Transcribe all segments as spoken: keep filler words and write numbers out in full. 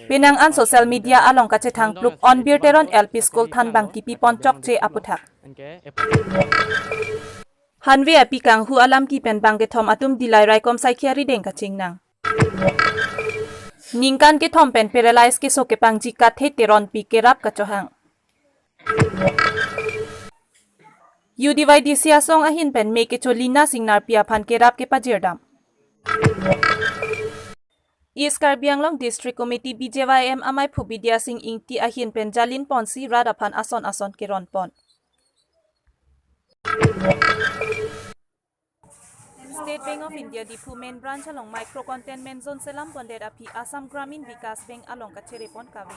Penang an social media along kachethang plup on Birteron L P School thanbang kipipon chokche aputhak. Hanve api kanghu alam kipen bang kethom atum Dillai raikom saikhi arideng kachingnang. Ningkan kethom pen paralyze keso kepangji Kathe Teronpi kerap kachohang. U D Y D C asong ahin pen me kecho Lina Singnarpi aphan kerap kepajirdam. East Karbi Anglong District Committee B J Y M amaiphu Bidya Sing Ingti ahin pen jalin ponsi rat aphan ason ason keron pon. State Bank of India Diphu main branch along micro containment zone selam pondet aphi Assam Gramin Vikas Bank along kachere pon kave.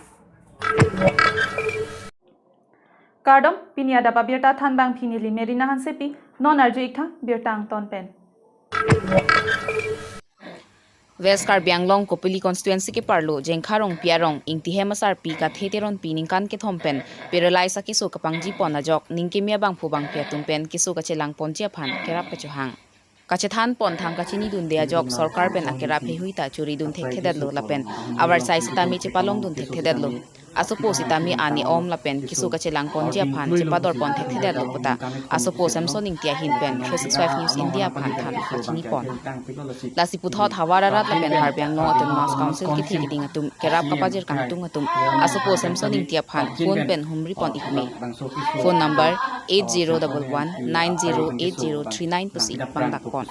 Kardom, pini adap abirta thanbang pini li Merina Hansepi, non arju iktha birta angton pen. West Karbi Anglong Kopili constituency keparlo Jengkha Rongpi arong Ingtihem asarpi Kathe Teronpi ningkan kethom pen paralyze akeso kepangji pon ajok ningkeme abangphu bangpi atum pen keso kachelang ponji aphan kerap kachohang. Kachethan pon thang kachinidunde ajok sorkar pen akerap heihui ta churi dun thekthedetlo lapen avarsai sitame chepalong dun thekthedetlo. Asopo sitame ani om lapen keso kachelang ponji aphan chepador pon thekthedetlo puta asopo Samson Ingti ahin pen three six five News India aphan than kachini pon. Lasi puthot havar arat lapen Karbi Anglong Autonomous Council kethe keding atum kerap kapajir kangtung atum asopo Samson Ingti aphan phone pen humri pon ikme. Phone number eight zero double one nine zero eight zero three nine pusi pangdak pon.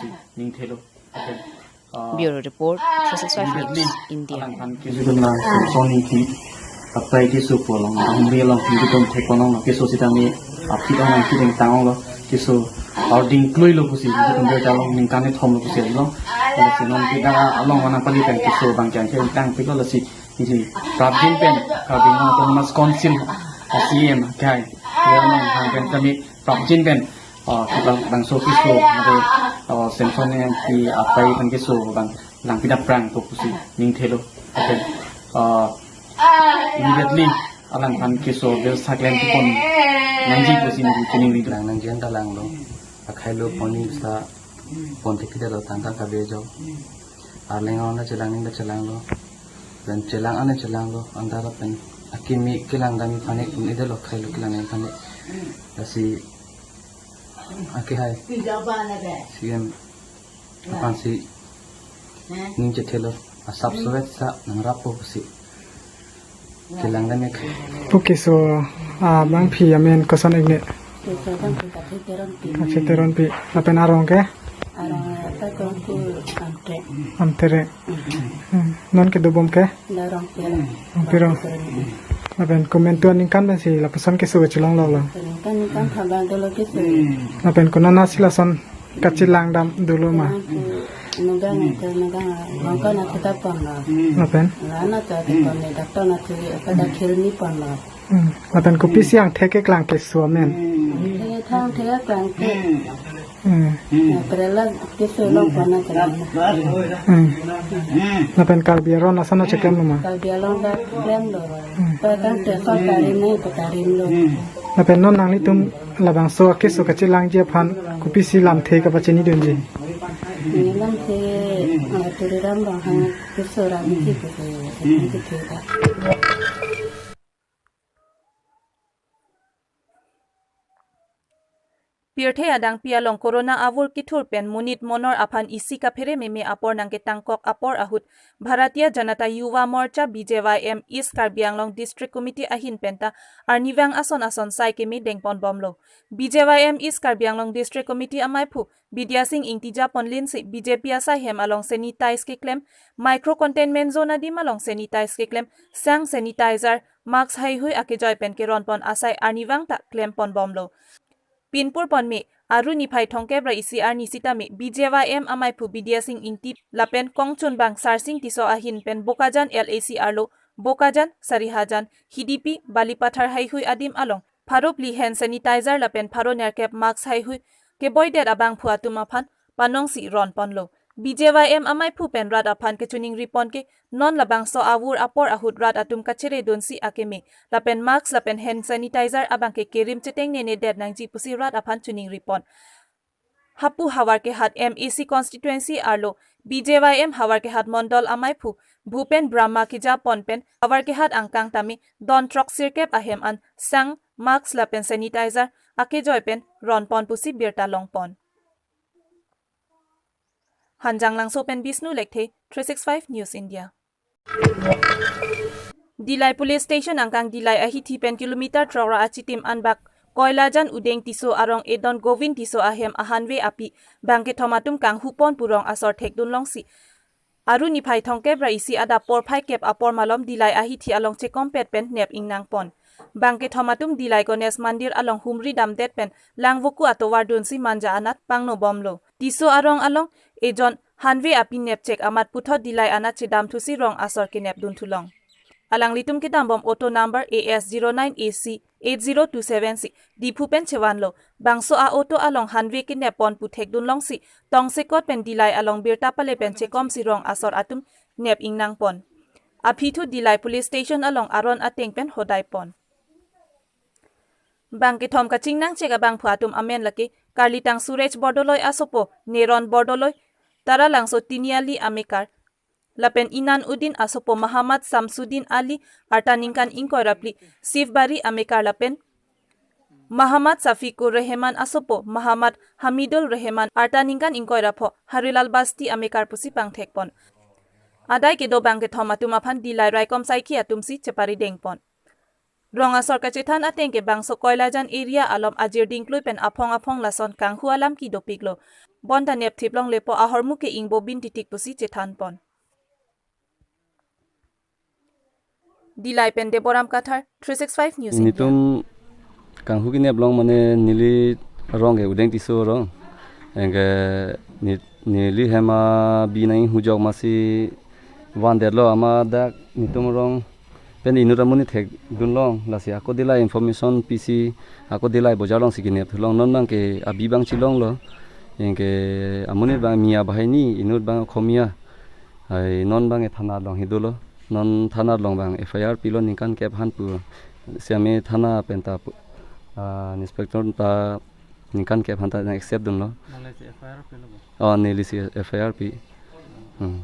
Bureau Report, three six five News, India. Alangphan keso dun lang Samson Ingti, apai keso pu along, humri along, humri tum thek pon along, keso sitame, aphi along, aphi ding tang along, keso, or ding klui lo pusi, tum ber along, ningkan kethom lo pusi along, lasi non kita along mana pali pen keso bang jang ke tang pik lo lasi, nisi, prapjin pen, Karbi Anglong Autonomous Council, C M, kai, ya nong, hang pen kami, prapjin pen, ah, kita bangso keso, mate, ah, Samson Ingti apai pen keso bang langpidap prang to pusi ningthelo. Okay. Ah, immediately alangphan keso bel saklen pon nangji pusi ningri chining ri. Lang nangji anta langlo. Akhai lo poni sa pon thekthedetlo tangka kabejo. Arleng aona chelang ning da chelanglo. Dan chelang ane chelanglo. Anta lapen akimi kelang dam panik pun idelo khai lo kelang nang panik. Lasi Ake hai. C M. Aphan si ning chethelo. Asap sowet sa nangrap po si. Kelang dam ek. Okay, so, ah, bangphi amen koson ikne? Keso bangphi Kathe Teronpi. Kathe Teronpi. Lapen arong ke? Arong apa Teronpi Amtre. Amtre. Hmm. Non kedobom ke? Darong Piro. Piro. Lapen komentu aningkan pensi lapuson keso kechelong lo lo. Ningkan ningkan thabang dolo keso. Lapen konat si lason kachelang dam dolo ma. Nugang ate nugang bangkan ate ta pon lo. Lapen? Lana ta ate pon lo, doctor na ate pada khirni pon lo. Hmm. Lapen kopisi angthek keklang keso amen? Thek thang thek klang ke. Hmm. Kerala keso long pon na kerala. Hmm. Lapen Karbi aron asana cheklem lo ma? Karbi along da klem lo. Hmm. Pakan te sorkari ne patarim lo. Lapen non nanglitum labangso akeso kachelangji aphan kopisi lamthe kapachini dunji? Ni lamthe, ah, turiram bang hang keso ram ji keso. Pirthe adangpi along corona avur kithur pen monit monor aphan isi kaphere meme apor nangketangkok apor ahut Bharatiya Janata Yuva Morcha B J Y M East Karbi Anglong District Committee ahin penta arnivang ason ason sai keme dengpon bomlo. B J Y M East Karbi Anglong District Committee amaiphu Bidya Sing Ingti japon linsi B J P asai hem along sanitize keklem, micro containment zone adim along sanitize keklem, sang sanitizer, mask heihui akejoi pen keronpon asai arnivang ta klempon bomlo. Pinpur ponme, aru niphai thomkep ra isi arni sitame B J Y M amaiphu Bidya Sing Ingti lapen kongchunbang Sarsing Tisso ahin pen Bokajan L A C arlo, Bokajan, Sarihajan, Hidipi, Balipathar heihui adim along pharo phli hand sanitizer lapen pharo nerkep mask heihui keboidet abangphu atum aphan panongsi ronponlo. B J Y M amaiphu pen rat aphan kechiningri pon ke non labangso avur apor ahut rat atum kachere dunsi akeme lapen mask lapen hand sanitizer abang ke kerim chetengnene det nangji pusi rat aphan chiningri pon. Hapu Havarkehat M A C constituency arlo B J Y M Havarkehat Mondol amaiphu Bhupen Brahma kejapon pen avar kehat angkang tame don throksirkep ahem an sang, mask lapen sanitizer akejoi pen ronpon pusi birta longpon. Hanjanglangso pen Bishnu Lekthe, three six five News India. Dillai Police Station angkang Dillai ahithi pen kilometer throk ra achitim anbak Koilajan Udeng Tisso arong edon Govind Tisso ahem ahanve api bangkethom atum kanghupon pu rong asor thekdun longsi, Aru niphai thomkep ra isi adap porphai kep apor malom Dillai ahithi along chekompet pen nep ingnangpon. Bangkethom atum Dillai Ganesh Mandir along humri damdet pen langvoku atovar dunsi manja anat pangnobomlo. Tisso arong along ejon hanve api nepchek amat puthot Dillai anat chedamthusi rong asor kenepdun thulong. Alanglitum kedambom auto number A S zero nine A C eight zero two seven si Diphu pen chevanlo. Bangso a-auto along hanve kenep pon pu thekdun longsi tongsekot pen Dillai along birta pale pen chekomsi rong asor atum nep ingnangpon. Aphi thu Dillai Police Station along aron ateng pen hodaipon. Bangkethom kachingnangchek abangphu atum amen lake karlitang Suresh Bordoloi asopo Neron Bordoloi, Taralangso Tiniali amekar, lapen Inan Udin asopo Mahammad Samsudin Ali, arta ningkan ingkoi ra phli, Sifbari amekar, lapen Mahammad Safikur Rehman asopo Mahammad Hamidul Rehman, arta ningkan ingkoi ra pho, Harilal Basti amekar pusi pangthekpon. Adai kedo bangkethom atum aphan Dillai raikom saikhi atumsi cheparidengpon. Rong asor kachethan ateng ke bangso Koilajan area alom ajir dingklui pen aphong aphong lason kanghu alam kedopiklo. Bonta nepthip longlepo, ahormu ke ingbobin titik pusi chethanpon. Dillai pen Deboram Kathar, three six five News India. Netum kanghu kenep long mane neli rong ke Udeng Tisso rong. Anke ne-, neli hem abi nang hujok masi vandetlo, amat dak netum rong pen inut amonit thekdun long, lasi ako Dillai information pisi ako Dillai bojar alongsi kenepthu long, non bang ke abi bang chelonglo. Anke amonit bang Mia Bahini, inut bang Khomia. Ai non bang e thana along hidolo. Non thana along bang F I R pilo ningkan kep aphan pu. Siame thana penta pu, ah, inspector ta ningkan kep aphan ta nang accept dunlo. Nanglisi F I R pilo bo? Oh, nelisi F I R pi. Hmm.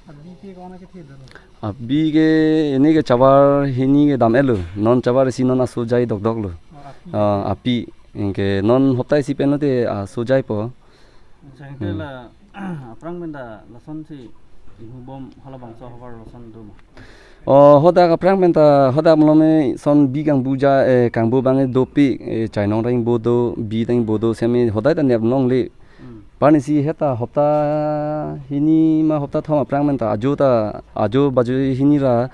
Abi ke kona kethe dolo? Abi ke ini ke chavar hini ke dam-etlo. Non chavar isi non asojai dokdoklo. Oh, api. Ah, api. Anke non hopta isi pen lote asojaipo. Jangte Hmm. la aphrang penta lasonsi inghubom halabangso ahavar lason do ma? Oh, hadak aphrang penta hadak malom e son bi kangbuja, eh, kangbu bang e dopik, eh, chainong ta ingbo do, bi ta ingbo do, siame hadak ta nep longle. Hmm. Panisi heta hopta hini ma hopta thom aphrang penta ajo ta, ajo bajo hini ra,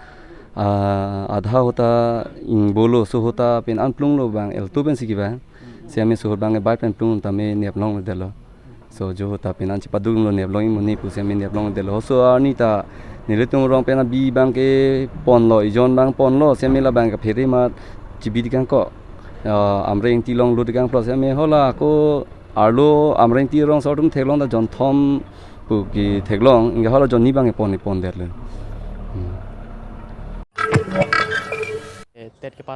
ah, adha hopta ingbolo, so hopta pen an plunglo bang eltu pensi kevang. Siame so hopta bang e bai pen plung tame nep longledetlo. So jo hopta pen an chepadunglo nep long imuni pu siame nep longledetlo. So arni ta nelitum rong pen abi bang ke ponlo, ejon bang ponlo, siame la bang ke phere ma chibi dikangkok. Ah, Amreng Tilong lut dikangplo siame hala ako arlo Amreng Tilong sortum theklong ta jon thom pu ketheklong, anke hala jon ni bang e pon e pondetlo. Hmm.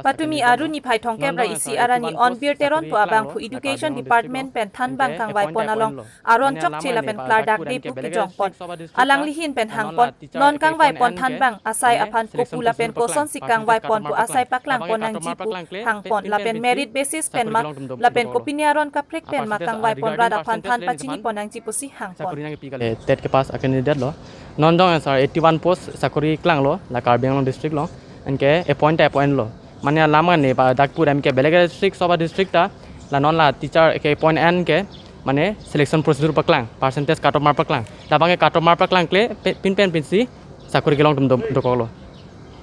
Patumi Aru niphai thomkep ra isi arni Onbir Teron pu abangphu Education Department pen thanbang kangvaipon along aron chokche lapen klardak de pu kejongpon. Alangli ahin pen hangpon, non kangvaipon thanbang asai aphan kopu lapen kosonsi kangvaipon pu asai paklangpon nangji pu hangpon, lapen merit basis pen ma lapen kopine aron kaprek pen ma kangvaipon rat aphan than pachinipon nangji pusi hangpon. Eh, TET ke pass a-candidate lo. Non jong answer eighty one post sakori klanglo, la Karbi Anglong district lo. Anke appoint ta appoint lo. Mane alam kan ne ba dak pura ke beleg district, soba district ta, la non la teacher ke appoint an ke, mane selection procedure paklang, percentage cut off mark paklang. Labang ke cut off mark paklang kle, pe-, pin pen pinsi sakori kelong atum do-, dokoklo.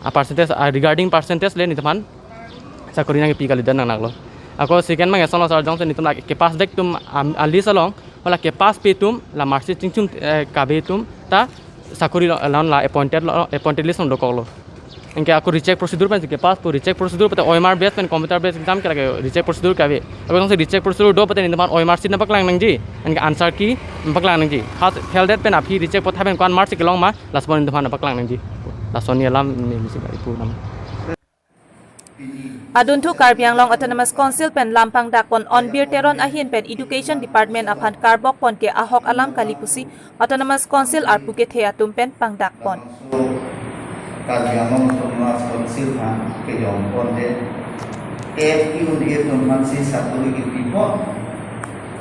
A percentage, a regarding percentage le netum aphan sakori nangkepi kalidet nangnanglo. Ako second bang eson lo sir, jongsi netum la kepass det atum, am, a list along, hala kepass pi atum, la mark sheet chingchum, eh, kave atum ta sakori lo, la non la appointed lo, appointed list along dokoklo. Anke ako recheck procedure pen kepass pu recheck procedure pute O M R base pen computer base exam ke lake recheck procedure kave. Ako jongsi recheck procedure do pute netum aphan O M R sheet nangpaklang nangji. Anke answer key nangpaklang nangji. Has held that pen aphi recheck pu thai pen ko-an mark sheet kelong ma, last point netum aphan nangpaklang nangji. Lason ni alam ne misi ba ipu nam. Adunthu Karbi Anglong Autonomous Council pen lam pangdakpon Onbir Teron ahin pen Education Department aphan karbokpon ke ahok alam kali pusi Autonomous Council arpu kethe atum pen pangdakpon. Karbi Anglong Autonomous Council aphan kejongpon de, F Q un-e atum aphansi sakori kepipon.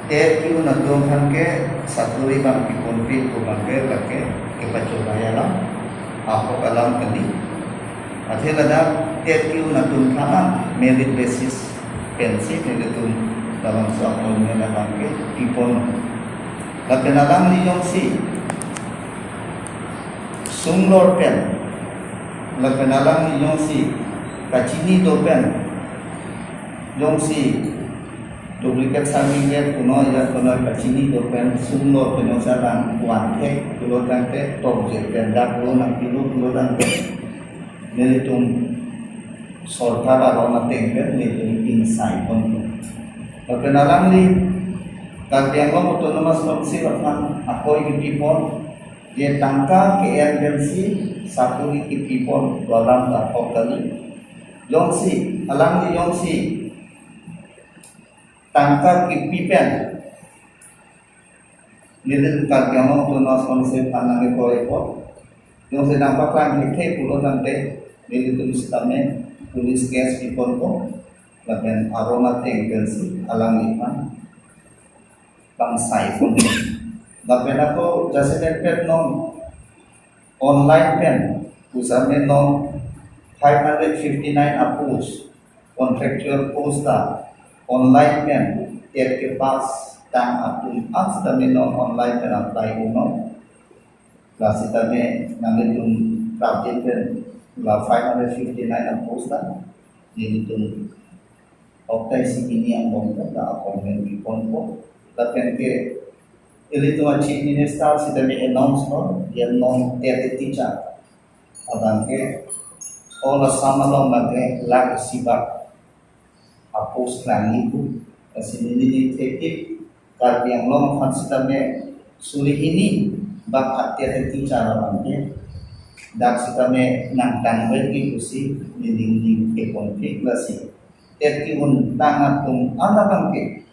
F Q un atum aphan ke sakori bang piponpe pu bang ke lake kepachobei alam, ahok alam kali. Athe ladak F Q un atum aphan merit basis pensi nelitum labangso appointment abang ke pipon. Lapen alangli jongsi sunglor pen, lapen alangli jongsi kachini do pen, jongsi duplicate certificate kuno ya kuno kachini do pen sunglor pen jongsi alang wanthek pulo tangte tokje pen dak lo nangpilo pulo tangte nelitum sorkar aron ateng pen nelitum ingsai ponpo. Lapen alangli Karbi Anglong Autonomous Council aphan akoi kepipon, je tangka ke-en pensi sakori kepipon pu alam ta ahok kali. Jongsi, alangli jongsi tangka kepi pen nelitum Karbi Anglong Autonomous Council aphan nangkekroipo. Jongsi nangpaklang thekthe pulo tangte nelitum sitame police case piponpo. Lapen aron ateng pensi alangliphan pangsai ponpo. Lapen ako jasemet pen non online pen pusitame non five hundred fifty-nine a-post, contractual post ta online pen TET kepass tang atum an sitame non online pen apply unnon. La sitame nanglitum prapjin pen la five hundred fifty-nine a-post ta nelitum oktai si hini angbong pen la appointment piponpo. Lapen ke ilitum a-Chief Minister sitame announce non, ya non TET teacher abang ke all Assam along abang ke lakh isi bak a-post klang-ikpo. Lasi neli ningthekji Karbi Anglong aphan sitame suri hini bak a-TET teacher abang ke dak sitame nangtangvekji pusi neli ningthekponpik. Lasi TET ke-un tang atum an abang ke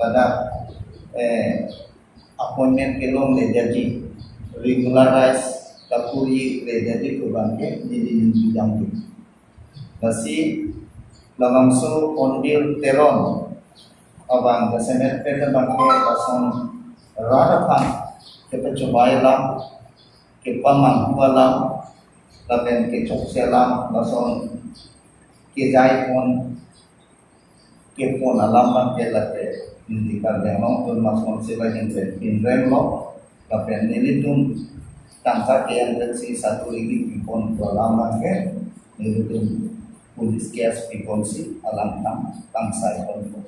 ladak, eh, appointment kelongledetji, regularize kakurjiledetji pu abang ke neli ning kedamji. Lasi labangso Onbir Teron abang jasemet pen abang ke lason rat aphan kepachobei alam, kepamanghu alam, lapen kechokche alam, lason kejaipon, kepon alam abang ke lake neli Karbi Anglong Autonomous Council ahin pen pinrenglo. Lapen nelitum tangka ke-en pensi sakori kepipon pu alam abang ke nelitum police case piponsi alangliphan pangsai ponpo.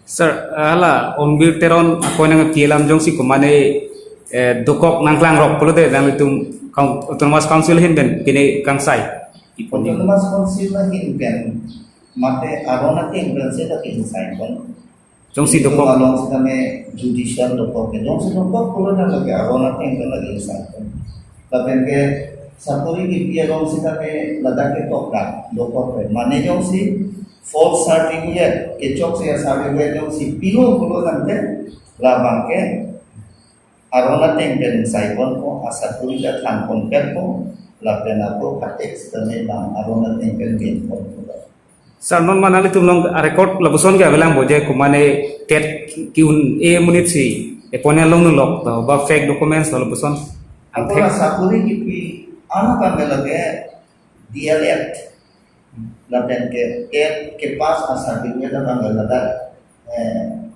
Sir, hala Onbir Teron akoi nangpi alam jongsi komane, eh, dokok nangklangrok pulote nanglitum kaun-, Autonomous Council ahin pen pine kangsai pipon. Autonomous Council ahin pen mate aron ateng pensi ta kingsai pon. Jongsi dokok along sitame judicial dokok ke, jongsi dokok pulo tangte lake aron ateng pen lake ingsai pon. Lapen ke sakori kepi along sitame ladak ke tokra dokok ke. Mane jongsi false certificate, kechokche a-certificate jongsi pilo pulo tangte labang ke aron ateng pen ingsai ponpo, asakori ta than ponpetpo, lapen ako katek sitame bang aron ateng pen bin ponpo. Sir, non ma nanglitum along a-record lapuson ke avelang bo je komane TET ke-un-e amonit si appointment longdunlok, to ba fake documents to lapuson. Ako asakori kepi an abang ke lake D L Ed lapen ke TET kepass a-certificate abang ke ladak, eh,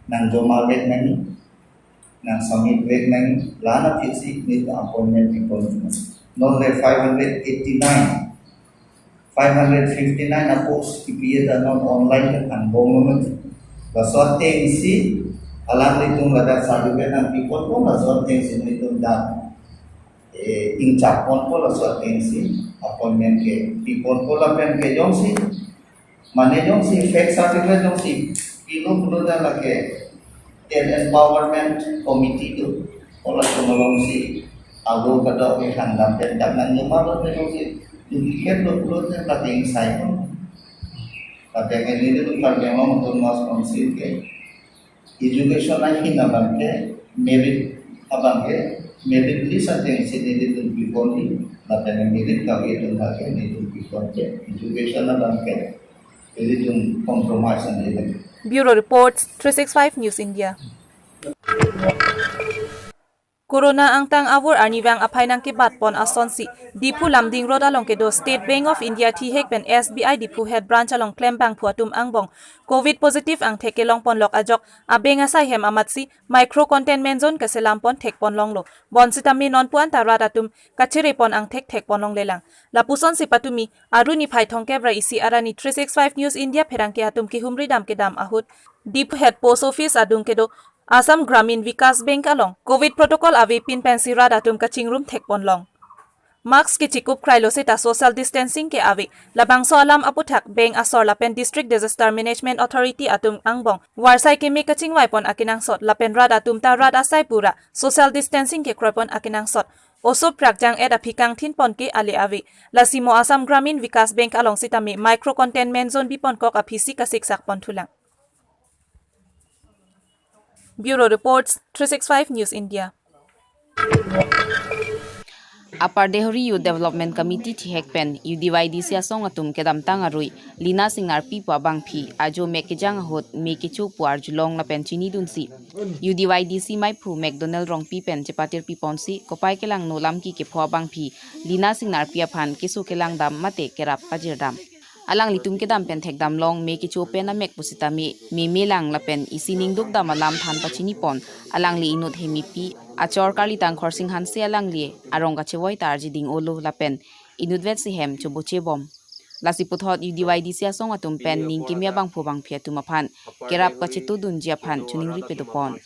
nangjomavek nangji, nangsubmitvek nangji, la-an aphi si nelitum appointment pipon. Non le five hundred eighty-nine, five hundred fifty-nine a-post kipi ta non online ke angbong lo mati. Laso atengsi alanglitum ladak certificate nangpiponpo, laso atengsi nelitum dak, eh, ingchak ponpo, laso atengsi appointment ke piponpo. Lapen ke jongsi, mane jongsi fake certificate jongsi pilo pulo tangte lake TET Empowerment Committee atum, hala atum alongsi ago kadok ke hangdam pen dak nangjomalo te jongsi Tiket lo pulote lapen sai. Lapen nelitum Karbi Anglong Autonomous Council ke education ahin abang ke merit abang ke merit list ateng si nelitum pipon ni, lapen merit kave atum abang ke nelitum pipon ke education abang ke nelitum compromise nelitum. Bureau Reports, three six five News India. Corona angtang avur arnivang aphai nangkebatpon asonsi Diphu Lumding Road along kedo State Bank of India thihek pen S B I Diphu Head Branch along klembangphu atum angbong Covid positive angthek kelongponlok ajok abeng asai hem amatsi micro containment zone keselampon thekponlonglo. Bonsitame nonpu anta rat atum kachere pon angthek thekponlonglelang. Lapusonsi patumi Aru niphai thomkep ra isi arni three six five News India pherangke atum kehumri dam kedam ahut Diphu Head Post Office adung kedo Assam Gramin Vikas Bank along Covid protocol avepin pensi rat atum kachingrum thekponlong. Mask kechikup krailo seta social distancing ke ave. Labangso alam aputhak bank asor lapen District Disaster Management Authority atum angbong varsai keme kachingvaipon akenangsot lapen rat atum ta rat asai pura social distancing kekroipon akenangsot. Oso prakjang et aphi kangthinpon ke ale ave. Lasi mo Assam Gramin Vikas Bank along sitame micro containment zone biponkok aphisi kasiksakpon thulang. Bureau Reports, three six five News India. Upper Deihori Youth Development Committee thihek pen U D Y D C asong atum kedamtang arui Lina Singnarpi pu abangphi ajo mek kejang ahut me kecho pu arjulong lapen chinidunsi U D Y D C maiphu McDonald Rongpi pen chepatirpiponsi kopai kelangno lamki kepho abangphi Lina Singnarpi aphan keso kelangdam mate kerap pajirdam. Alanglitum kedam pen thekdamlong me kecho pen amek pusitame me melang lapen isi ningdukdam alam than pachinipon alangli inut Hemipi achor Karlitang Khorsing Hanse alangli arong kachevoi ta arjiding olo lapen inutvetsi hem chobochebom. Lasi puthot U D Y D C asong atum pen ning keme abangphu bangphi atum aphan kerap kachetudunji aphan choningri pedopon.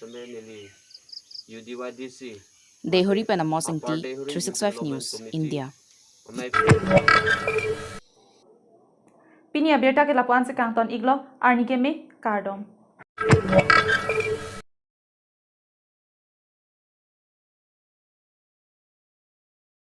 Deihori pen Amos Ingti, three six five News, India. Pini abirta ke lapu-an si kangton iklo, arni keme, kardom.